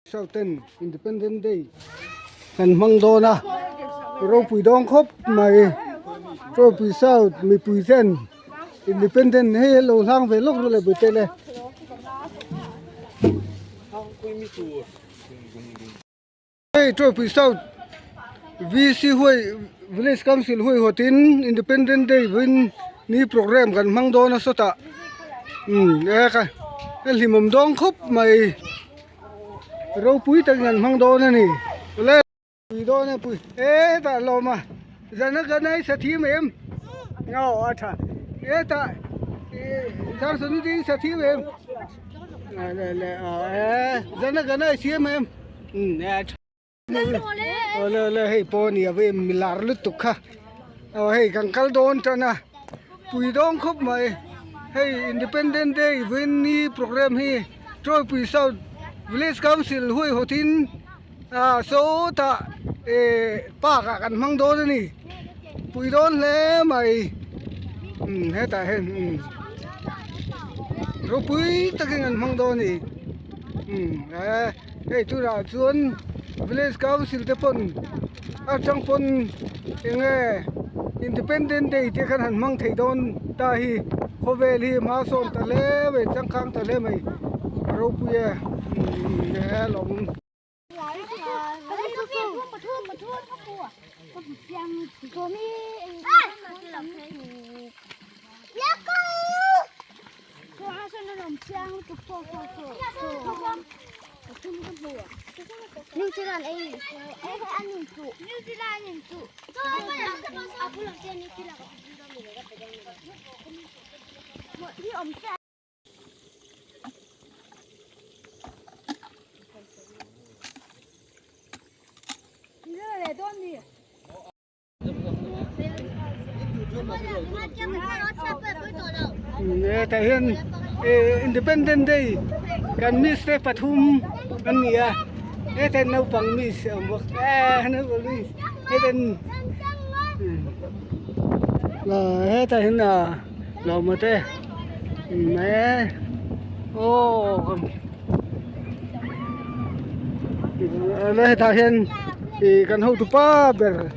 South-ten Independence Day kan hmang dawn a, ropui dawng khawp mai. Ropui South mipui ten Independence hei lo hlang ve lawk rawh le bute le. Hei Ropui South VC huai Village Council huai hawtin Independence Day vawiin ni program kan hmang dawn a sawtah umm e ka hlimawm dawng khawp mai. Ropui takin an hmang dawn a ni. Awle. Pui dawn a pui. E tah lawm a. Zan a kan ai sa thim em? Aw a tha. E tah Samson i sa thim em? Le le e zan a kan ai siam em? Um e a tha. Awle awle hei pawh a ni a vei milar lutuk kha. Aw hei kan kal dawn tan a. Pui dawn khawp mai. Hei Independence Day vawiin ni program hi Tawipui South Village Council huaihawtin ah sawtah eh park ah kan hmang dawn a ni. Pui dawn hle mai. Umm hetah hian umm ropui takin an hmang dawn a ni. Umm eh hei tunah chuan Village Council te pawn atang pawn eng nge Independent Day te khan han hmang thei dawn ta hi khawvel hi hma sawn ta hle mai changkang ta hle mai a ropui e umm he lawm. New Zealand ei New Zealand in chu Hetah hian Independence Day kan miss te pathum an ni a hetah hian naupang miss a awm bawk a naupang miss hetah hetah hian lawma te aw hetah hian ih kan hotu pa ber.